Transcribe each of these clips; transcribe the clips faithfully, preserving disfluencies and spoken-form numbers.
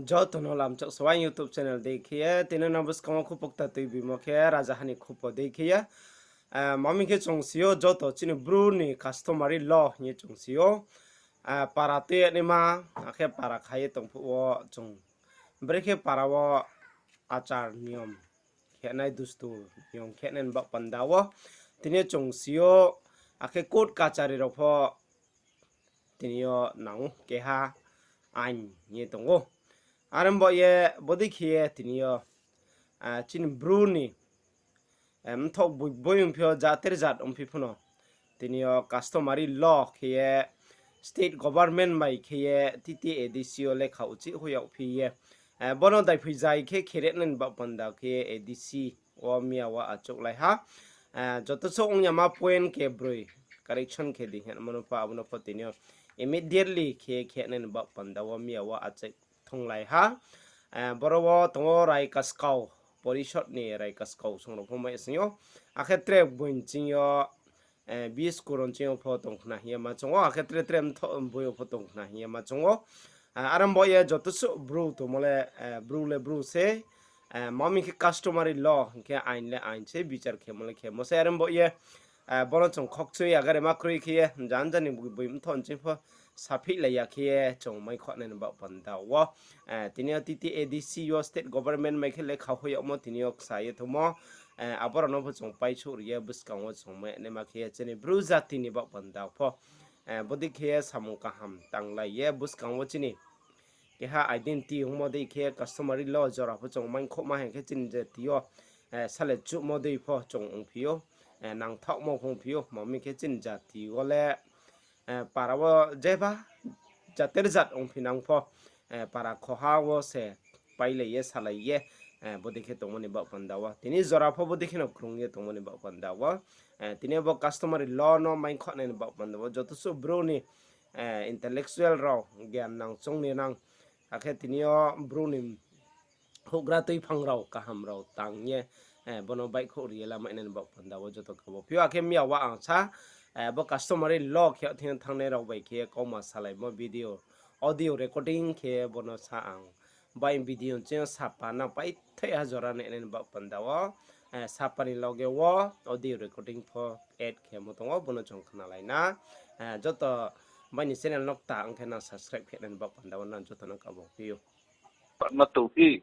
Joto no lamchak sawai YouTube channel dei khe ye, tini no buskang wo khupokta tuibimo khe raja ha ni khupo dei khe ye. Mami khe chung si ou joto chini Bru ni customary law hing ye chung si ou. Para tui ya naima, akhe para kha ye tong phuh wo chung brekhe para wo achar niyom khenai, dustu niyom khenai ni baoh panda wo tini yo chung si ou, akhe court kachari rao pho tini yo nang ou keha ain hing ye tong ou. Are baoh ye bodei khe ye tini yo chini Bru ni mthoh boi boi ongphi yo, jater jat ongphi pho no, tini yo customary law khe ye state government bai khe ye T T A D C yo lekha uchih hoih yagphi ye, bo no daiphoizai khe kherenai ni baoh panda khe ye A D C wo miya wo achouhlai ha. Joto suh ong yama point kebroi correction khe di hingmo no pho, abo no pho tini yo immediately khe khenai ni baoh panda wo miya wo achouh thonglai ha. Boro wo tong ou Raikaskau, Porishod ni Raikaskau song rao pho mai sing ou. Akhe tre boi nching yo, B S Koron ching yo pho tong khna hing ye ma choung ou, akhe tre tre mthoh boi yo pho tong khna hing ye ma choung ou. Are baoh ye joto suh Bru tongmo le, Bru le Bru se, mami khe customary law hing khe ain le ain se, bichar khemo le khemo se. Are baoh ye bo no chung khokchui agare ma kroi khe ye, janja ni boi mthoh nching pho saphihlai ya khe ye chung mai khahnai ni baoh panda wo. Tini yo T T A D C yo state government mai khe lekha hoih yagmo tini yo ksa ye tongmo. Abo rao no pho chung paisouh ri ye buskang wo chung mai naima khe ye chini Bru jati ni baoh panda pho bodei khe ye samung kaham tanglai ye buskang wo chini keha identity ongmo dei khe customary law jora pho chung mai khouhma hing khe chini jati yo sale chuhmo dei pho chung ongphi ou, nangthaohmo pho ongphi ou, mami khe chini jati wo le para wo jeba jater jat ongphi nang pho, para khoha wo se pailai ye salai ye bodei khe tongmo ni baoh panda wo, tini jora pho bodei khe no krung ye tongmo ni baoh panda wo, tini bo customary law no mai khahnai ni baoh panda wo joto suh Bru ni intellectual rao, gyan nang, choung ni nang, akhe tini yo Bru ni houhgra tuiphang rao kaham rao tang ye bo no baihkhouh ri ye lamai nai ni baoh panda wo joto kabo phi ou. Akhe miya wo ang sa, bo customary law khe thing yo thanngnai rao bai khe kauma salaimo video, audio recording khe bo no sa ang. Bai video nching yo sapa nang paithai ha jora nai nai ni baoh panda wo, sapa ni loge wo audio recording pho add khemo tong ou, bo no chung khnalai na. Joto bai ni channel no kta ong khe nang subscribe khe nai ni baoh panda wo nang joto no kabo phi ou. Ma tongphi.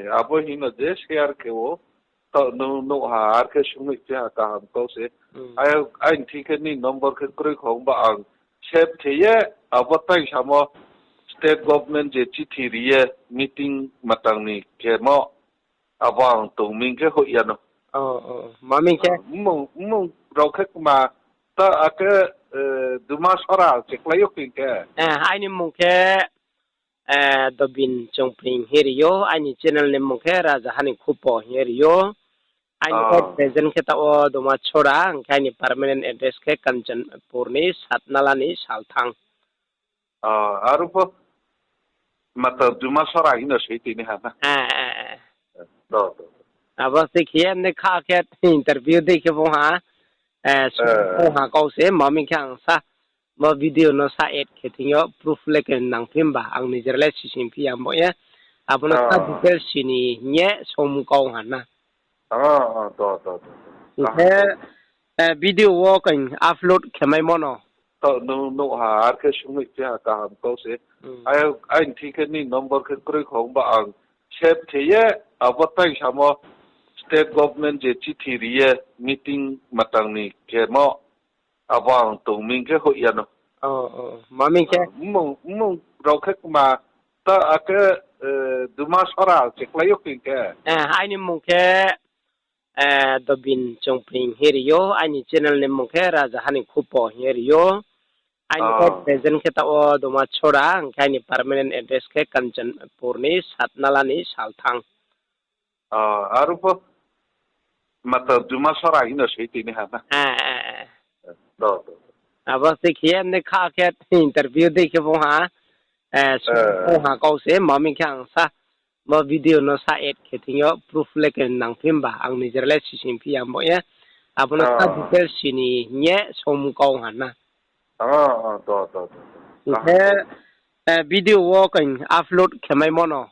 Abo hing no je share khe ou, taoh nung nuh ha, ar khe sunghoih phi ha kaham kau se. Aini thing khe ni number khe kroi khong ba ang save khe ye, abo tai samo state government je chithi ri ye meeting matang ni khemo, abo ang tongming khe hoih ya no. Mmung rao khe kma, ta akhe Duma Sora cheklai ou hing khe. Aini mmung khe Dobin Chongpring hing ye ri ou, aini channel ni mmung khe Raja Hani Khupo hing ye ri ou. Aini khe present khe taoh wo Duma Sora, hing khe aini permanent address khe Kanchanpur ni Satnala ni Salthang. Aro pho mata Duma Sora hing no soi tini ha na. Abo se khe ye mne kha khe interview dei khe bung ha, sung ha kau se, mami khe ang sa, bo video no sa add khe thing yo proof le khe nang phi himba, ang nijer le sising phi ya bo ye. Abo no sa detail sini hing ye som kau ha na. Hing khe video wo khe upload khe maimo no. Taoh nung nuh ha, ar khe sunghoih phi ha kaham kau se. Aini thing khe ni number khe kroi khong ba ang save khe ye, abo tai samo state government je chithi ri ye meeting matang ni khemo, abo ang tongming khe hoih ya no. Mmung rao khe kma, ta akhe Duma Sora cheklai ou hing khe. Aini mmung khe Dobin Chongpring hing ye ri ou, aini channel ni mmung khe Raja Hani Khupo hing ye ri ou. Aini khe present khe taoh wo Duma Sora, hing khe aini permanent address khe Kanchanpur ni Satnala ni Salthang. Aro pho mata Duma Sora hing no soi tini ha na. Abo se khe ye mne kha khe interview dei khe bung ha, sung ha kau se, mami khe ang sa, bo video no sa add khe thing yo proof le khe nang phi himba, ang nijer le sising phi ya bo ye. Abo no sa detail sini hing ye som kau ha na. Hing khe video wo khe upload khe maimo no.